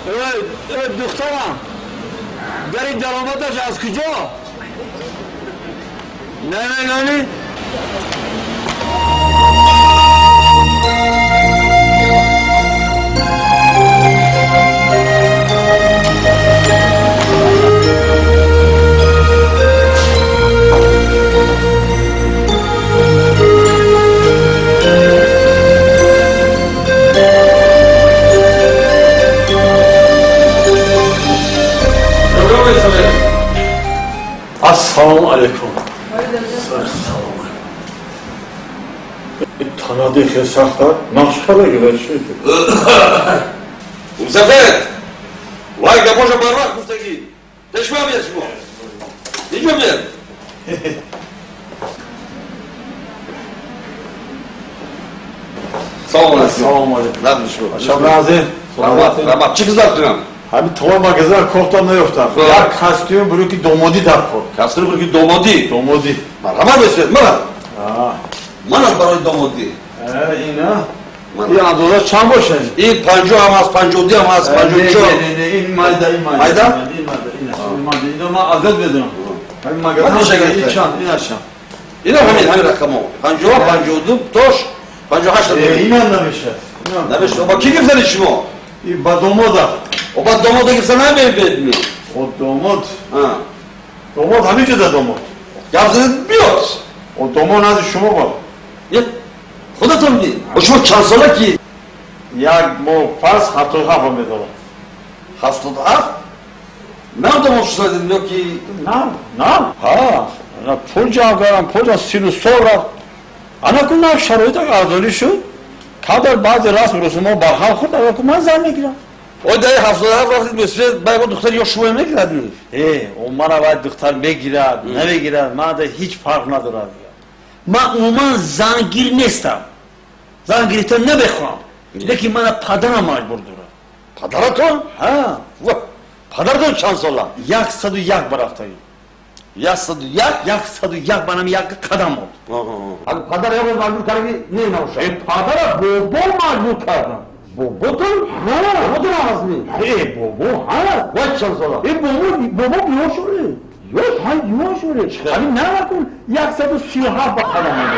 Духтарам, дари даромадаш аз куҷо? Не, не, не, не. Ассалому алайкум. Танади хел сахта нақш карда гирашид. Мусафед! Вай гапоша барвақт гуфтагӣ. Тешма биё шумо. Инҷо биё. Салом алайкум. Салом алайкум. Нақш шумо. Шаб назир. Раҳмат, раҳмат. Чӣ хизмат кунам? Ҳамин това магазин кофтам наёфтам. Як костюм буруки домодӣ дар кор. Костюм буруки домодӣ? Домодӣ. Марҳамат бесед, мана. Мана барои домодӣ. Ина. Ин андоза чанд бошад? Ин 50 ҳам аст, 52 ҳам аст, 54. Не, не, ин майда, ин майда. Майда? Ин майда, ин аст. Ин майда. Ино ман азад медонам. Ҳамин магазин ин чанд, ин аст чанд. Ино ҳамин рақамҳо. 50, 52, тош, 58. Инам намешад. Намешад. Ба ки гирифтани шумо? Ин ба домода. О ба домода гирифта намебед ми? О домод. Домод ҳамин ҷода домод. Гап задед биёд. О домод назди шумо бод. Худатон би. О шумо чанд сола ки? Як моҳ пас 77 медорам. 77? На домод шудед ё ки? На, на. Ҳа, на пул ҷамъ кардам, пул ҷамъ сину сол рафт. Ана ку нав шароит арзонӣ шуд. Қадр баъзе расму русумҳо барҳам хӯрд, ана ку ман зан мегирам. Ой даи 77 рафтед мусфед, бай мо духтар ё шумо мегирад ми? О мана вай духтар мегирад, намегирад, ман да ҳеҷ фарқ надорад. Ман умуман зангир нестам. Зан гирифта намехоҳам. Лекин мана падарам маҷбур дорад. Падаратон? Ҳа. Падаратон чанд сола? 101 барафтагӣ. 101? 101 манам як қадам буд. Падар ё маҷбур карди не набошад. Падара бобо маҷбур кардам. Боботон? Ҳа. Боботон ҳам ҳастми? Бобо ҳаст. Вай чанд сола? Бобо ёш шуд. Ёш, ҳа, ёш шуд. Ҳамин навакун 137 ба қадам монд.